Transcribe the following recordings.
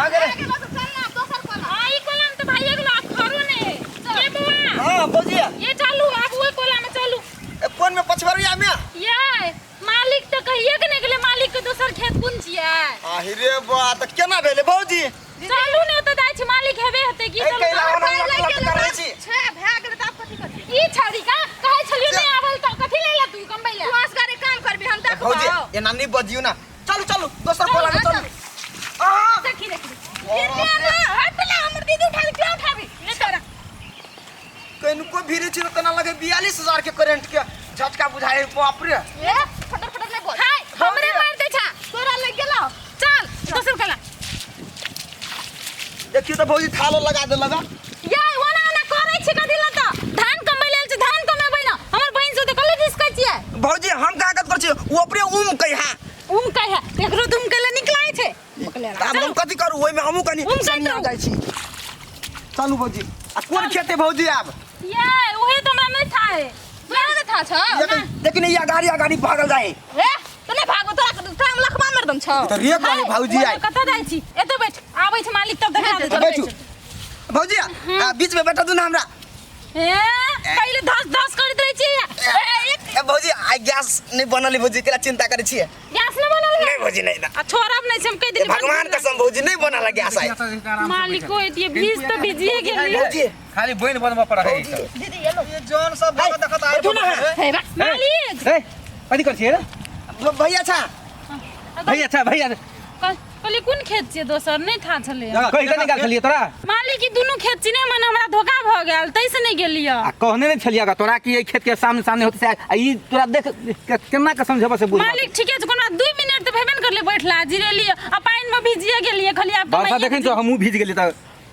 भऽ गेलै। भए गेलो तऽ चल ना दोसर कोला। हां, ई कोला में त भाइये गेलो, आब खरो नै है। ये बौआ। हाँ भौजी। ये चलू आब ओहि कोला में चलू। ए, कोन में? पछबरिया में? ये मालिक त कहिए के नै गेलै, मालिक के दोसर खेत कोन छियै? आहि रे बा, तऽ केना भेलै भौजी? चलू ने, ओतऽ जाइ छी, मालिक हेबे हेतै की। ए, चलू। कैला घर ओना भाइ लट लागि लट गेलै। करै छी। छे भए गेलै तऽ आब कथी करबै? ई छौड़ी का कहै छलियो नहि आबल तऽ कथी ले तू कमबै ले? तू असगरे काम करबी, हम ए, देखबौ। भौजी, एना नहि बजियौ ना। चलू चलू, दोसर चलू, कोला में हाँ, चलू। आ, देखी देखी। गिरले ना, हट ना, हमर दीदी उठाबी, क्यों उठाबी? ले तोरा। कनिको भीड़ छी तऽ तेना लगे 42,000 के करेंट के झटका बुझाइ। बाप रे! ए, फटर फटर नहि बोल। हाय, हमरे मार दे छा। तोरा लग गेलौ। चल दोसर कोला। देखियौ तऽ भौजी, थालो लगा देलक। ये ओना ओना करै छी कथी ल तऽ? धान कमबै लेल छै, धान कमेबै ना। हमर बहिन से तऽ कले दिस कहै छियै। भौजी, हम कहाँ कत करै छी? ओ अपने उम कहिया उम कहे एकरो तुम कले निकलाय छै। आब हम कथी करू ओहिमे? हमहूँ कनि उम कहि सनिया रहू। जाइ छी। चलू भौजी, आ कोन खेत है भौजी आब? ये उहे तो हमरा नहीं था है। तोरा नहि था छौ? लेकिन ई अगाड़ी अगाड़ी भागल जाइ। ए, तो नहि भागो, तोरा तोरा हम लखमा मारि दम छौ। तऽ रे कहे भौजी आइ। कतऽ जाइ छी? एतऽ बैठ, आबै छै मालिक तब देखा देतौ। बैठू भौजी, आ बीच में बैठा दू ना हमरा। ए, पहिले धस धस करैत रहै छियै। ए, एक ए भौजी, आइ गैस नहि बनल है। भौजी, केला चिंता करै छियै? गैस नहि बनल है? नहि भौजी, नहि ना। आ छोड़ब नहि छै, हम कहि ए, देली। भगवान कसम भौजी, नहि बनल है गैस आइ। मालिको एतिए भीज तऽ भिजिए गेली। भौजी। खाली बोइन बनबऽ पड़ै है ई सब। दीदी एलो। ये जौन सब देखत देखत आइ बैठू ना। हे बा। मालिक। ए, कथी करै छियै रे? भैया छा। भैया अच्छा, भैया। कहली कोन खेत छियै दोसर नहि था छलै। कहि कऽ निकाल छलियै तोरा? मालिक, ई दुनू खेत छी ने, मने हमरा धोखा भऽ गेल, ताहि से नहि गेलियै। आ कहने नहि छलियै गा तोरा कि एहि खेत के सामने सामने होतै से? आ ई तोरा देख केना के समझेबऽ से बुझ। मालिक, ठीके छै, कोनो 2 मिनट तऽ भेबे ने करलै बैठला, जिरेलियै आ पानिमे भिजिए गेलियै खाली आब वर्षा कमाइए। देखै तो हमहूँ भीज गेलियै तऽ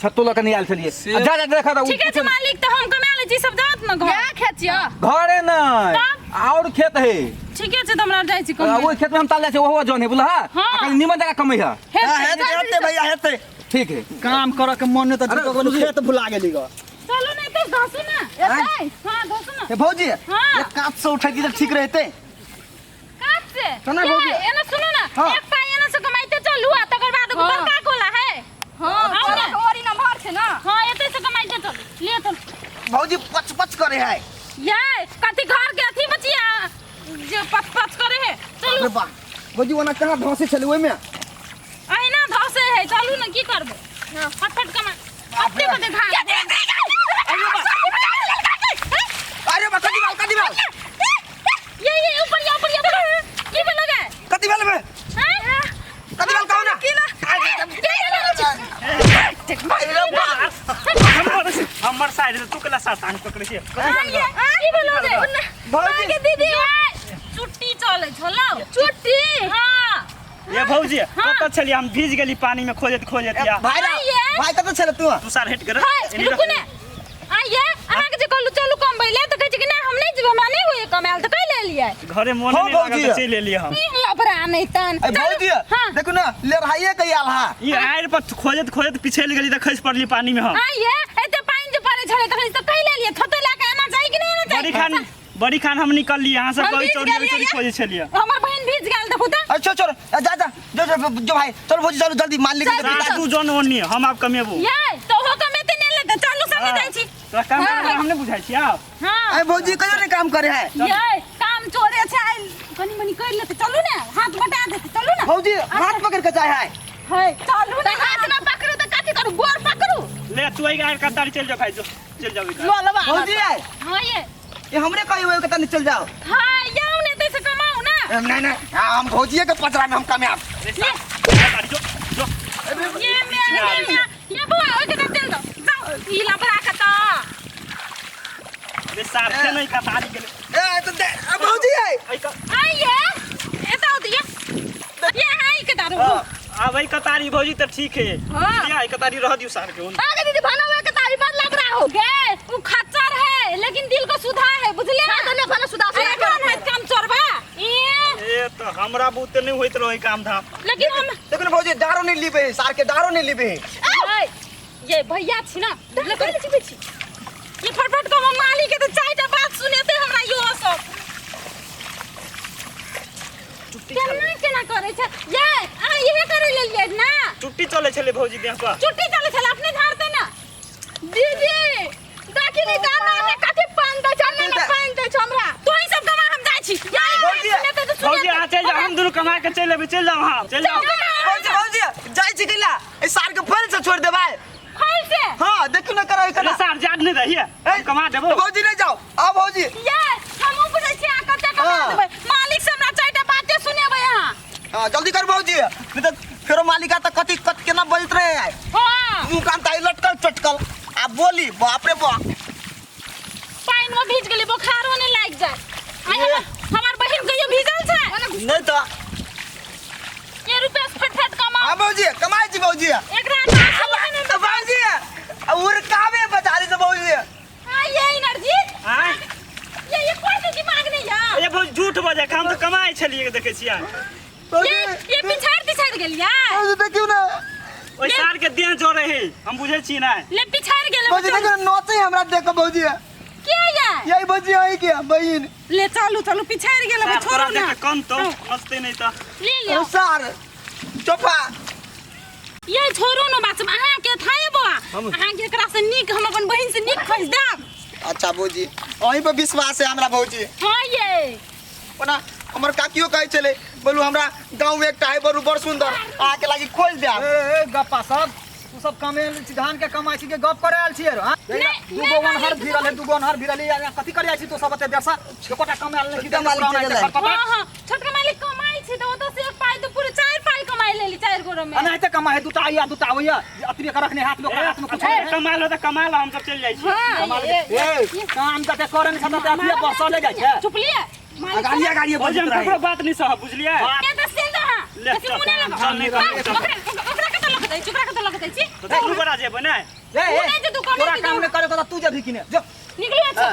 छत्तो लऽ कऽ नहि आयल छलियै। आ जा जा, देखा तऽ। ठीके छै मालिक, तऽ हम कमा लै छी, सब जात ने घर। या खेत छियौ? घरे नहि। तब? और खेत है। ठीके छै, तऽ हमरा जाइ छी आ कमबै। ओहि खेत में हम ताल जाइ छै, ओहो जौन है बुझलह। हाँ। आ कनि निमन जगह कमै है। हे। हाँ, हेतै हेतै भैया, हेतै। ठीक है। काम करऽ के मन नहि तऽ अरे, झूठो सुधीर। खेत भुला गेली ग। चलू ने तऽ घसू ने। एतै। हाँ, घसू ने। ए भौजी। हाँ। एक कात से उठै तऽ ठीक रहतै। कात से? चना ये, भौजी। एना सुनू ने। हाँ। एक पाइ एना से कमाइते चलू आ तकर बाद हाँ। बड़का कोला है। हां। आउ तोरा ने। के ओरी नम्हर छै ना। हाँ, एतै से कमाइते चलू, ले चलू। भौजी, पच पच करे है। ये कथी घर के अथी बचिया जे पच पच करे है? चलू। अरे बा भौजी, ओना कहाँ धंसे छलै ओहिमे? अहिना धसे है, चलू ने, की करबै? फटफट कमा, कते कते धान। अरे बा, कथी भेल? कथी भेल? ये ऊपर या, ऊपर या, ऊपर की भेल गे? कथी भेल बे? हैं? कथी भेल कहू ना? अरे बा। हमर साइड से तू केला सातान पकड़ै छियै? की भेल गे? भौजी। दीदी, चुट्टी चलै छलौ। चुट्टी? हाँ। ये भौजी। हाँ। कतऽ छलियै? हम भीज गेली पानी में खोजत खोजत या। भाई रा। आइए। भाई, कतऽ छलै तू? तू सार हट कर। हाय, रुकू ने। आइए, अहाँके जे कहलू चलू कमबै ले, तऽ कहै छै कि नहि, हम नहि जेबै, हमरा नहि होइए कमायल, तऽ कै लेलियै? घरे मोन हाँ, नहीं लागल भौजी। तऽ चलि एलियै हम। ई लफड़ा नहि तन। ए भौजी। हाँ। देखू ना, लेरहाइए के आयल हा। ई आड़ि पर खोजत खोजत पिछड़ि गेली तऽ खसि पड़ली पानी में हम। आइए, एते पानि जे पड़ै छलै तखन तऽ कै लेलियै? थोतो लए कऽ एना जाइ कि नहि एना बड़ी जाइ? खान, बड़ी खान हम निकलली, अहाँ सब हम कभी भीज चोरी गेलियै चोरी ये। खोजै छलियै। हमर बहिन भीज गेल, देखू तऽ। अरे छोड़ छोड़, ए, जा जा, जो जो जो भाई, चल भौजी, चलो जल्दी मालिक के सार तू जौन ओनी, हम आब कमेबू। ये तऽ ओहो कमेते नहि लेतै, चलू संगे जाइ छी। तोरा काम हाँ। करे हम नहि बुझाइ छी आब। हाँ। ए भौजी, कहियो नहीं काम करे है। ये काम चोरे छै, आइ कनी मनी कर लेतै, चलू ने, हाथ बटा देतै, चलू ने। भौजी, हाथ पकड़ के जाए है। है, चलू ने। तऽ हाथ ना पकड़ू तऽ कथी करू? गोर पकड़ू? ले तू एहि आड़ि कतारी चलि जाओ भाई, जो चलि जाओ। लो लबा। भौजी आए। हाँ ये। ये हमरे कही हुए के तनी चल जाओ। हाँ, जाऊ ने तैसे कमाऊ ना। ए, नहीं नहीं, हाँ, हम भौजिए के पचरा में हम कामयाब। कतारी जो जो। ये मेरा, ये मेरा, ये बुआ ओइ के चल दो, जाओ, ई लफड़ा के त रे साथे नहीं कतारी गेलै। ए तो दे ए, भौजी आए। एहि क- आइए, एता दिए ये हाय के दारू। आब एहि कतारी भौजी तऽ ठीक है। हाँ। लिया, एहि कतारी रह दियौ सार के ओन। आगे दीदी, भाना हुए के तारी बड़ लग रहा हो। गे उ खच्चर है लेकिन दिल को सुधा है, बुझलिए? हाँ, तो ने भाना सुधा अरे सुधा। कौन है काम चोरबा ई? ए तऽ हमरा बुते नहि होइत रहै काम धाम। लेकिन हम देखो ना भौजी, डारो नहीं लीबे है, सार के डारो नहीं लीबे है। ए, ये भैया छी ना, लेकिन ये फटफट को हम मालिक के तो चारिटा बात सुनेते हमरा। यो सब केना केना करै छै ये? अहाँ इहे करै लेलियै ना? चुट्टी। चुट्टी चले छले भौजी देह पर। चुट्टी चले छले अपने झाड़ते ना। दीदी देखी नहीं दाना ने कथी पान दे छै ने, पान दे छै हमरा। तू ही सब कमा, हम जाइ छी। भौजी, भौजी अहाँ चलि जाउ, हम दुनू कमा के चलि एबै। चलि जाउ अहाँ, चलि जाउ। भौजी, भौजी जाइ छी कैला? एहि सार के फल से छोड़ देबै? फल से? हाँ, देखू ना करै अरे कना। सार जाग नहि रहिए, हम कमा देबो। भौजी नहीं जाओ, आओ भौजी। ये हमहूँ बुझै छी अहाँ कते कमा हाँ। देबै। मालिक से हमरा चारिटा बाते सुनेबै अहाँ। हाँ, जल्दी कर भौजी, नहीं तो फेरो मालिक आता कथी कत केना बजत रहे है। हाँ। मुँह कान ताई लटकल चटकल आ बोली, बाप रे बाप। पानि में भीज गेलै, बोखारो नहि लागि जाय। आइ हमर बहिन कहियो भीजल छै? नहीं तो। ये रुपया से फटफट कमाओ। हाँ भौजी, कमाई छी भौजी। एकरा नाच नहीं। तो भौजी उड़कावे बजारी से भौजी। हाँ, ये एनर्जी। आँय? ये कोई तो दिमाग नहीं है। ए भौजी झूठ बजै, हम तऽ कमाइ छलियै, देखै छियै। भौजी, ये पिछाड़ तिछाड़ गेलियै। भौजी देखियौ ना। ओहि सार के देह जोड़े है, हम बुझै छी ना। ले पिछाड़ गेलै। भौजी देखियौ ना, नोचै हमरा देखो भौजी। के ये? यही भौजी यही के बहिन। ले चलू चलू, पिछाड़ गेलै। सार छोड़ू तोरा ना। देख के कम तो मस्ती नहीं तऽ। ले लियौ। सार चोपा। ये छोड़ू ना बात, अहाँ के थाए बौआ, अहाँ के एकरा से नीक हम अपन बहिन से नीक खोज देब। अच्छा भौजी, अहीं पर विश्वास है हमरा भौजी। हाँ ये। ओना हमर काकियो कहै छलै, बोलू हमरा गाँव में एकटा है बरू बड़ सुंदर, अहाँके लागी खोज देब। ए ए गप्पा सब तू सब कमेल छी, धान के कमाइ छी के गप करे आयल छियै रो, हाँ? नहीं, दू नहीं गो अनहर मालिक, भिरल है, दू गो अनहर भिरल है, यार कथी करे आयल छी तू सब एते देर से? एकोटा कमायल नहि छी, छोटका मालिक पुराना चलि एते गेलै। खरपता। हाँ हाँ, छोटका मालिक कमाइ छै तऽ ओतऽ से एक पाइ तऽ पूरे चारि पाइ कमाइ लेली चारि गोरो में। एनाहिते कमाइ है, दूटा आइया दूटा आबैया, जे अतबे के रखने हाथ में, ओकरा हाथ में कुछ नहि है। कमाल हो तऽ कमाल, हम सब चलि जाइ छी। हाँ, ए, काम कते करे नहि छतै, अथिये बसल जाइ छै। चुप लिए मालिक। अगाड़िए अगाड़िए भौजी हम बजैत रहै। ककरो बात नहीं सहब, बुझलियै? के तऽ चलि जाउ अहाँ। ले, बेसी चल, मुँह नहि लगाउ। चल, नहि हाँ, चल। ओकरा ओकरा कतऽ लऽ के जाइ छी? ओकरा कतऽ लऽ के जाइ छी? तऽ दुनू गोरा जेबै ने? ए, ए, ओ नहि जेतौ, कमे तोरा जेतौ। काम नहि करे तऽ तू जेबही कि नहि? जो। निकलू अच्छा।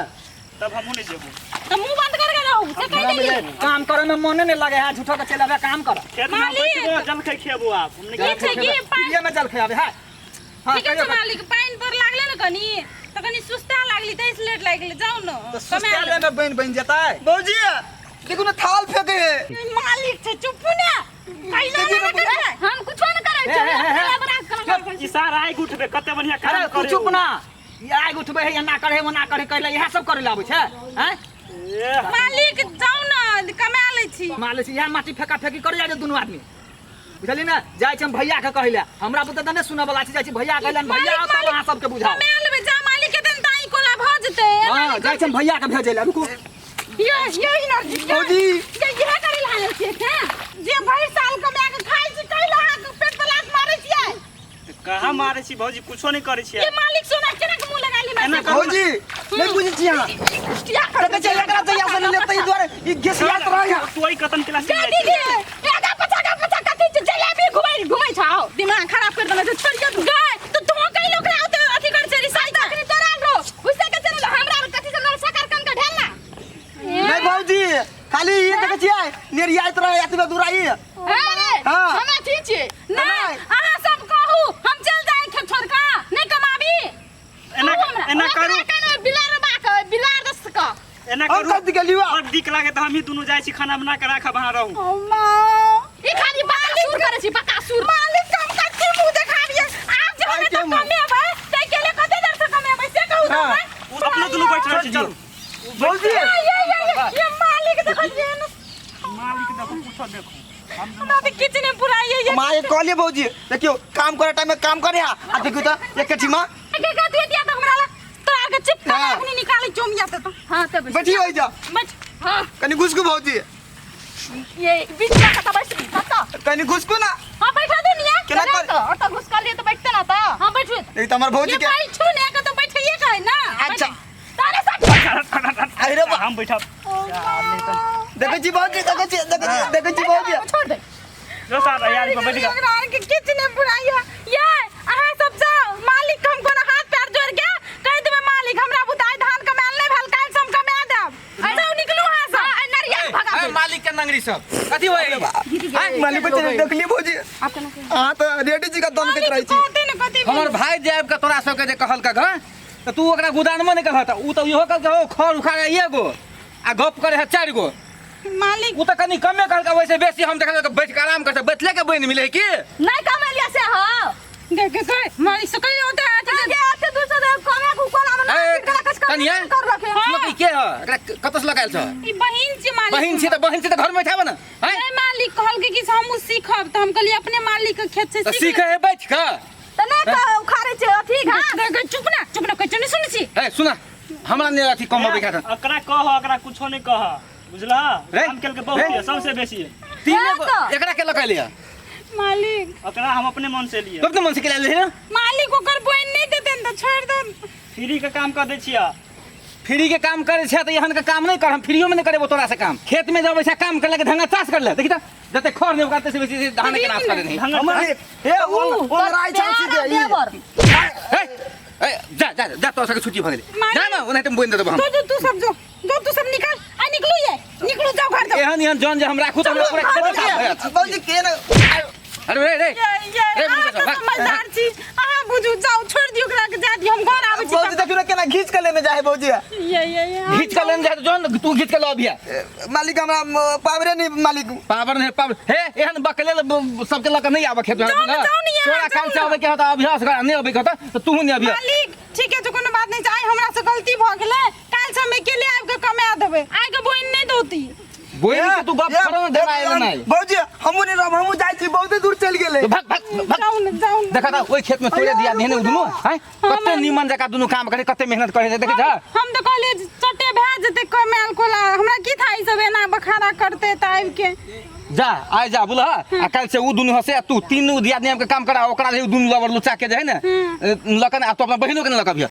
तब हमहूँ नहि जेबो। तऽ मुँह बंद करके रहू से कहि देली। काम करे में मने नहीं लगे है, झूठो के चलि आबे काम कर। खेत में मालिक। बैठबो, जलखै खेबो आब। हम नहि की छै की पानि? पीढ़िए में जलखै आबे है। हाँ, ठीक छै कहियो। मालिक, पानि पर लागले ने कनि तऽ कनि सुस्ता लागली तै से लेट लागि गेलै। जाउ ने। तऽ सुस्ताले में बनि बनि जेतै। भौजी देखू ना, थाल फेंके है। मालिक छै, चुप ने। कैला देखी ना ना। करै, हम कुछो न करै ए, छी। ए, ए, ए। बराबर करै ई सार आगि उठबे कते बढ़िया अरे काम तू करे। चुप ना, ई आगि उठबै है, एना करे ओना करे कहले, इएह सब करे ला आबै छै हैं? ए, मालिक जाउ ने, कमा लै छी। मालिक इएह माटी फेका फेकी करे जाइ छै दुनू आदमी, बुझली ने? जाइ छै हम भैया के कहै लए, हमरा बुते तऽ नहि सुनऽ वाला छै। जाइ छी भैया कहै लए, भैया आओत तब अहाँ सबके बुझाओ। कमा लेबै जा मालिक के, तन ताई कोला भऽ जेतै। हाँ, जाइ छी हम भैया के भेजै लए, रुकू। ये एनर्जी। भौजी। ये इहे करे ला आयल छियै के जे भरि साल कमा के खाइ छी, कैला अहाँ के पेट पर लात मारै छियै? कहाँ मारै छी भौजी, कुछो नहि करै छियै। ये मालिक सोना केना के मुंह लगा ली? एना करू। भौजी नहीं बुझै छी अहाँ। किया कर देखै छियै एकरा जहिया से लेले ताहि दुआरे ई घिसियात रहै है। तू ओहि कतन क्लास जा दीदी, आगा पछा आगा पछा कथी छै? जलेबी घुमै घुमै छौ, दिमाग खराब कर देने छै। छोड़ियो गए तो तू कहि लोक ओते अथी कर छै रिसाई तखनी तोरा रो गुस्सा के चल हमरा कथी से शकरकंद के ढेल ना। नहीं भौजी, खाली ई देखै छियै नेरियाइत रहै एतबे दूर आई। अरे हाँ। हम अथी छियै। नहीं, अहाँ सब कहू, हम चल जाए खेत छोड़ के, नहीं कमाबी? एना एना करू। ओकरा बिलार बाक बिलार दस क। एना हम करू। कथी गेलियो? बड़ दिक लागे तऽ हमही दुनू जाइ छी, खाना बना के राखब, अहाँ रहू। ई खाली बकासुर करै छी, बकासुर। मालिक कम कथी मुंह देखाबियै आब जे आइ हमे के तऽ मुँह? कमेबै तै के लिए कते देर से कमेबै से कहू तऽ हाँ। हमरा। ओ अपनो दुनू बैठ रहल छी, चलू। भौजी। ये ये ये ये मालिक देखो ये न। मालिक देखो, कुछो देखो, हम दुनू हमरा तऽ किछु नहि पुराइए ये। माँ के कहलियै भौजी देखियौ काम करे टाइम में काम करे आ देखियौ तऽ एक ठीमा। के के तू दिया तऽ हमरा ला तोरा के चिपका। हाँ। अखनी निकालै चोमिया तऽ हां तऽ बैठ। बैठियो जा। बैठ हां। कनि घुसकू भौजी। ये बीच में कतऽ बैठ कतऽ? कनि घुसकू ना। हां, बैठा दे निया। केना कर और तऽ घुसकल लिए तऽ बैठते ना तऽ। हां, बैठू। नहीं तऽ हमर भौजी ये के बैठू ने के तऽ बैठिए के है ना। अच्छा। तारे सब। अरे बा। हम बैठब। देखै छी भौजी, देखै छी, देखै छी, देखै छी भौजी। छोड़ दे। जो सार यार पर बैठ जा। एकरा आर के किछु नहि पुराइए ये। अहाँ सब जाओ, मालिक हम कोनो हाथ पैर जोड़ के कहि देबै, मालिक हमरा बुताई धान कमायल नहि भेल, काल्हि से हम कमा देब। जाउ, निकलू अहाँ सब। नरिया भगा। ए, मालिक के नंगरी सब कथी होय? मालिक बच्चे देखली भौजी, अहाँ तऽ रेडी जी का दम के रहै छी। कहते ने कथी? हमर भाई जायब के तोरा सबके जे कहलक हँ तऽ तू ओकरा गोदानमे नहि कहलक, उ तऽ इहो कहलक हो खर उखाड़े एगो आ गप करे है चारि गो। मालिक उ तऽ कनि कमे कहलक, वैसे बेसी हम देखलक बैठ के आराम करते, बैठले के बनि मिले की नहीं कमेलिया से। हाँ। कतऽ से लगायल छ? ई बहिन छी मालिक। बहिन छी तऽ बहिन छी तऽ घर में बैठाबऽ ने, हैं? नहीं मालिक, कहलकै कि से हमहूँ सीखब, तऽ हम कहलियै अपने मालिक के खेत से तऽ सीख सीखे है बैठ कऽ। तऽ नहि कह उखाड़ै छै अथी घास। गै, गै, चुप ना, चुप ना, कहै छौ नहि सुनै छी? ए सुना, हमरा नहि अथी कम अबै खातिर। ओकरा कह, ओकरा कुछो नहि कह, बुझलह? रे, काम केलकै बहुत रे। है, सबसे बेसी है। तीन ए गो तऽ। एकरा के लगा लिया? मालिक, ओकरा हम अपने मन से लिए। तब तऽ मन से के ले ना। मालिक ओकर बोइन नहि देतनि तऽ छोड़ि दन। फ्री के काम कर दै छियै। फ्री के काम करे छै तऽ एहन के काम नहि कर, हम फ्रीयो में नहि करेबो तोरा से काम। खेत में जब ऐसा काम करे के ढंगा चास कर ले, देखी तऽ जते खर नहि उगाते से बेसी धान के नाश करे नहीं। ढंगा हमर हे ओ ओ राय छौ सीधे ई। देवर। ए ए जा जा जा, तोरा सबके छुट्टी भऽ गेलै, जा ना, ओनाहिते बोनि देबो हम। जो जो तू सब जो जो तू सब निकल आ, निकलू, ये निकलू, जाओ घर जाओ। एहन एहन जन जे हम राखू तऽ हमरा पूरा खेते साफ भऽ जायत। भौजी के ने अरे रे रे ये ये रे, अहाँ बुझू तऽ भाग, समझदार छी, अहाँ बुझू, जाउ छोड़ि दियौ ओकरा के, जा दियौ, हम घर आबै छी। भौजी देखियौ ने केना घीच के लेने जाए भौजी। ये ये ये घीच के लेने जाय जन, तू घीच के लऽ अबिहे। मालिक हमरा पावरे नहीं मालिक। पावर नहीं पावर हे, एहन बकले सबके लऽ के नहीं आबऽ खेत में। जाउ ने, जाउ ने यहाँ, तोरा जाउ काल से ने। आबै के हत अभ्यास कर, नहीं आबै के हत तऽ तू नहीं अबिहे। मालिक ठीक है, तो कोनो बात नहीं छै, आइ हमरा से गलती भऽ गेलै, काल्हि से हम अकेले आबि कऽ कमा देबै, आइ के बोइन नहि दौती। बोइन के तू गप करो ना, देना आयल नहीं। भौजी हमहूँ नहीं रहब, हमहूँ जाइ छी, बहुते दूर चलि गेलै। तो भाग भाग भाग। जाउ ने, जाउ ने। देखा था ओहि खेत में तोरे दिया देने दुनू हैं, कते नीमन जका दुनू काम करे, कते मेहनत करे, देखे जा। हम तऽ कहलियै जे चटे भए जेतै कमायल कोला, हमरा की था ई सब एना बखारा करतै तऽ आबि के। जा आइ जा बुझल, आ काल्हि से उ दुनू हसे आ तू तीनू दियादनी आबि के काम करा, ओकरा उ दुनू लबर लुच्चा के जे है ने लकन, आ तू अपना बहिनो के ने लकबिह।